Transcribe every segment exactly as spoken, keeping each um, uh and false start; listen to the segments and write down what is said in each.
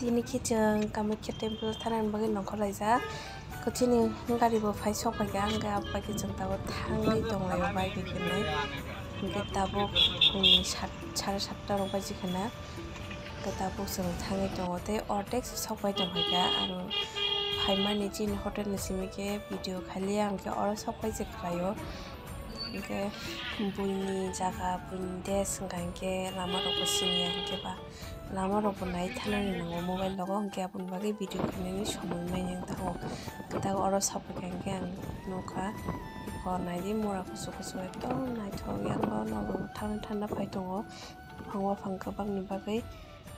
Tini khe chwng Kamakhya temple thanani bagwi nongkhor laijak. Chini gari bo phai sok paikha, hwnkhe abo bai khe chwng tabuk thangwi tonglaio bike bai khe nai. Hwnkhe tabuk phungni sat, sare satta rok baji khana. Hwnkhe tabuk chwng thangwi tongo tei ordek se sok pai tongkha ang phaimani chini hotel ni simi khe video khailiya hwnkhe oro sok pai se khlaio. Hwnkhe buini jaga, buini desh hwnkha hwnkhe lama rok bo siniya hwnkhe ba. Lama rok bo nai thanani nango mobile rogo, hwnkhe aboni bagwi video khainani somoi manya wng thango. Kwtal oro saphaikha hwnkhe ang nukha, eko naidi mura kuchuk kuchuk ekdom naithok, yang bono thangna thangna phai tongo, buphang buphang kwbangni bagwi.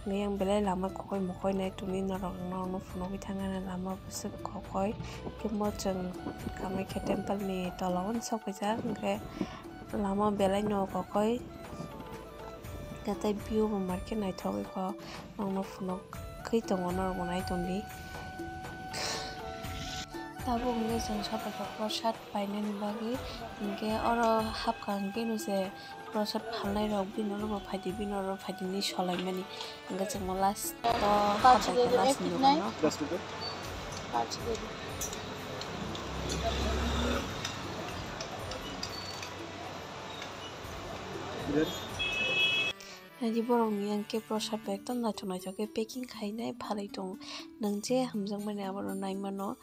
Hwnkhe yang belai lama kokoi mokoi nai tongwi norok, norokno phunugwi thangna lama bwswk kokoi. Hwnkhe mo chwng Kamakhya temple ni tola o sok paijak, hwnkhe lama belai no kokoi. Tei view bo markhe naithok eko, nokno phunukgwi tongo, norokbo nai tongdi. Tabuk hwnkhe chwng saphaikha prasad painani bagwi, hwnkhe oro hapkha hwnkhe nw se prasad phalnai rok bini oro bo phaidi, bini oro phaidi hinwi solaimani, hwnkhe chwngno last o haphaikha last ni dogano. Naidi borokni yang khe prasad bai ekdom naithok naithok khe packing khainai phalwi tongo. Nwng je hamjakmani abono naimano,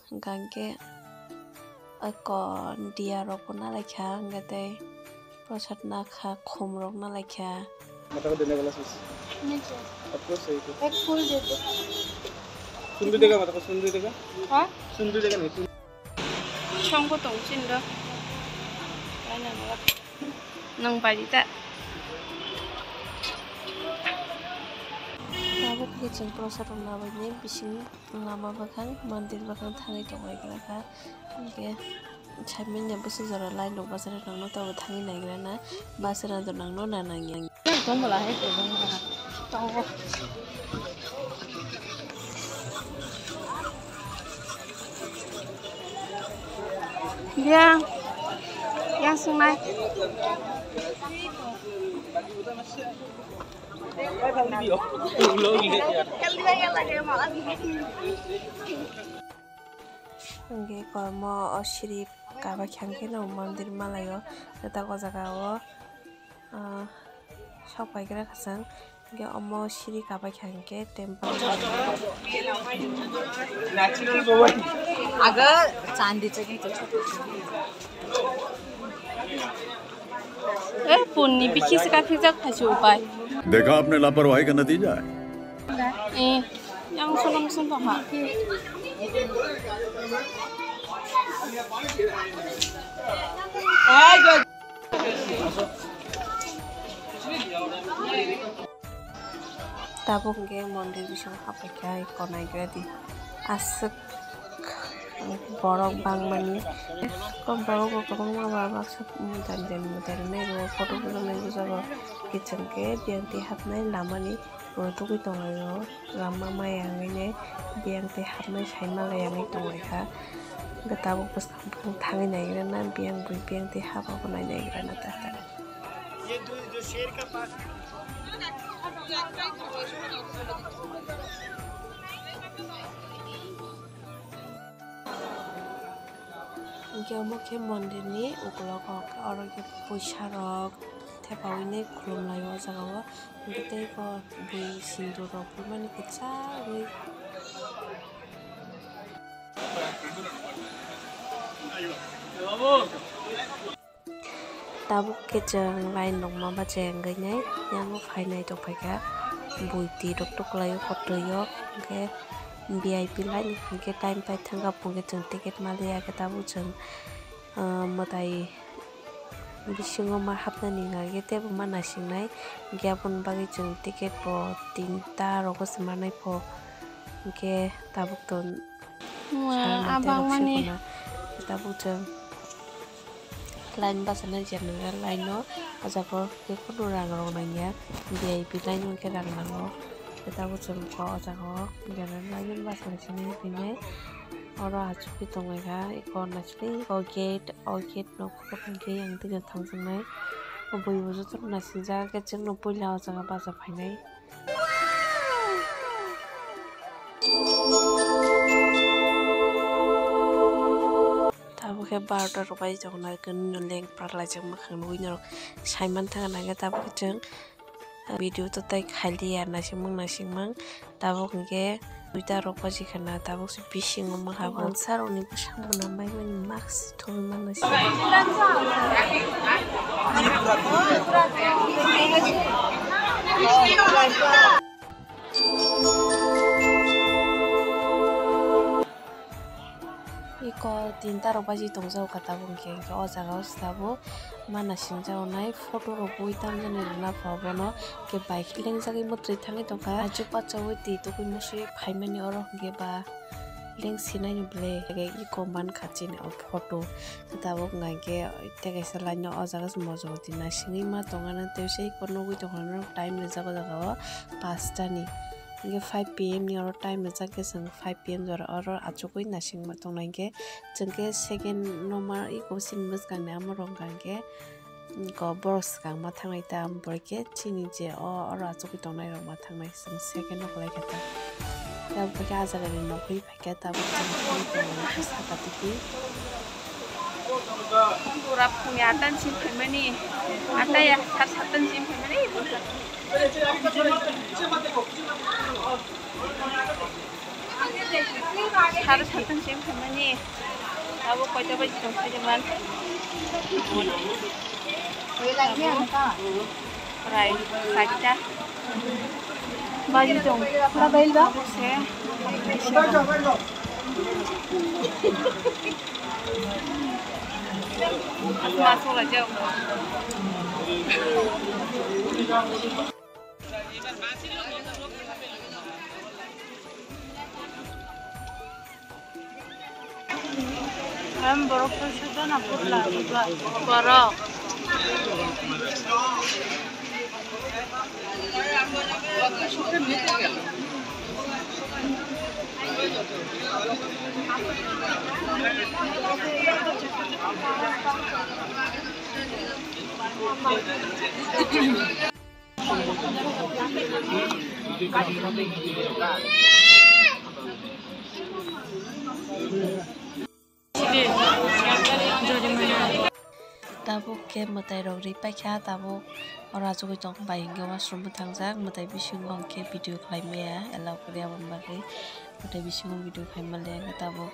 hwnkha hwnkhe eko diya rokbo nalaikha, hwnkhe tei prasad nakha, khum rok nalaikha. माता को देने वाला सोच। नहीं चाहिए। आपको सही को। एक फूल दे दो। सुंदरी देगा, माता को सुंदरी देगा। हाँ? सुंदरी देगा नहीं, सुंदरी। Songbo tong chin do. Nang bai ta. Tabuk khe chwng prasad rok nabaini bising lama bwkhang, mandir bwkhang thangwi tongwi kha. Hwnkhe saimanya bwswk jora line rok bachari rokno tabuk thangwi naigra na, bachara do nangno na nangya. Tongbola hai ko tongbola. Tongo. Ya. Yang sungai. Hwnkhe kormo o siri kabakhe hwnkhe no mandir malaio, tei o jaga o, ah, sok paigra khasang, hwnkhe omo siri kabakhe hwnkhe temple. Aga chandi chagi. Eh, punni bikhi se kaphijak phaisi upai. देखा आपने लापरवाही का नतीजा है। Eh, yang sono musun to ha. Tabuk hwnkhe mondir bisingo hapaikha, eko naigra di. Aswk borok bangmani, borok bo kwbangma ba baksa jani jani mwtai rwnai rwo, photo bojaknai bujabo. Kiching khe biyang twi hapnai lamani rw tugwi tonglaio, lama maya wngwi biyang twi hapnai sai malai wngwi tonglaikha. Hwnkhe tabuk bwskang thangwi naigrana, biyang bui biyang twi hap abo nai naigrana ta ta. Hwnkhe omo khe mondirni ukulogo, oro khe puisa rok thepaui nai khulumlaio o jaga o. Hwnkhe tei bo bui sindur rok buimani kwchagwi. Tabuk khe chwng line rok ma bacha wngwi nai, yango phainai tongphaikha, bui twi rok tuklaio, kotrwio, hwnkhe V I P line hwnkhe time paithangkha, hwnkhe chwng ticket maliya khe tabuk chwng, ah, mwtai bisingo ma hapnani hwnkhe teibo ma naisingnai, hwnkhe aboni bagwi chwng ticket bo tinta rogo se manai pho, hwnkhe tabuk to. Abangmani tabuk chwng line bachana general line o, o jaga o kunu rang rok nangya, V I P line o khe rang nango. Tabuk chwng o jaga o general line o bachana simi hinwi oro achukgwi tonglaikha, eko naisingni o gate, o gate no kok hwnkhe yang twi thangjwknai. O bui bo jotono naisijak, hwnkhe chwngno puila o jaga bacha phainai. Khe barota rok bai tongo na khe nini leng prak laijak mwkhang nugui norok saiman thang nang khe tabuk khe chwng video to tei khailiya naisingmang naisingmang tabuk hinkhe duita rok baji khana tabuk se bisingo mwkha bo. Ang sarokni bwsakmano maimani mask thumui mano se. Iko tinta rok baji tongjago ka tabuk hinkhe, hinkhe o jaga o se tabuk ma naisingjago nai photo rok bui tamjani rwna pha bono, hinkhe bai khe lengjagwi mwtwi thangwi tongkha. Achuk pachaui twi tugui musi phaimani oro hinkhe ba lengsinai ni ble iko mankha chini o photo. Tabuk hwnka hinkhe tei kaisa line o o jaga se mojo twi naisingwi ma tongna tei sei iko nugui tongkha norok time rijak o jaga o pasta ni. Hinkhe five P M ni oro time rijak khe chwng five P M jora oro achugwi naisingma tongnai hinkhe chwng khe second no ma iko sini bwskang ni amo rwngkha hinkhe. Ko borok swkang ma thangnai ta, borok khe chini je o oro achugwi tongnai rok ma thangnai, chwng second no kwlai kha ta. Tabuk khe ah jaga ni nokri phai khe tabuk chwng phai tongo saka tiki. Pura phungni atan sim phaimani, ata ya sar satan sim phaimani. Sare sattan sim phaimani. Abo koita baji tong phaijaman. Prai satta baji tong. Se. Masuk aja. Em borok to sejana putla, putla. Borok. Tabuk khe mwtai rok ri paikha, tabuk oro achugwi tong bai hinkhe washroom bo thangjak, mwtai bisingo hinkhe video khlai maya allow kwrwi aboni bagwi, mwtai bisingo video khlai male hinkhe tabuk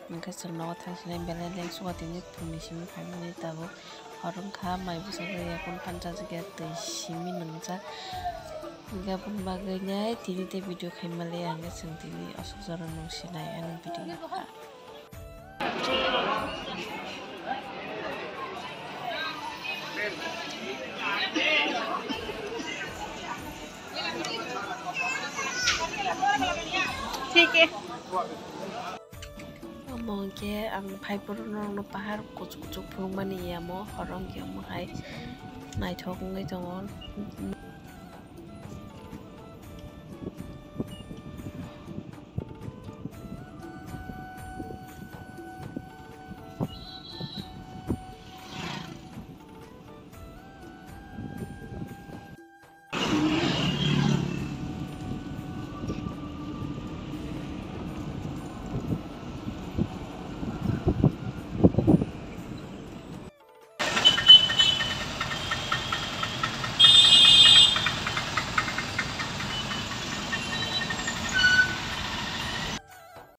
hinkhe chwng nogo thang sinai belai lengsugo tini phungni simi khaimani tabuk. Hor wngkha mai bwsajak ya, phone panchajak ya, twi simi nwngjak. Hinkhe aboni bagwi nai tini tei video khaima le ang chwng tini aswk jora nung sinai ani video kha. Thik hai. Omo hwnkhe ang phai phuru norokno pahar kuchuk kuchuk phunukmani yamo, horo hwnkhe omo hai naithok wngwi tongo.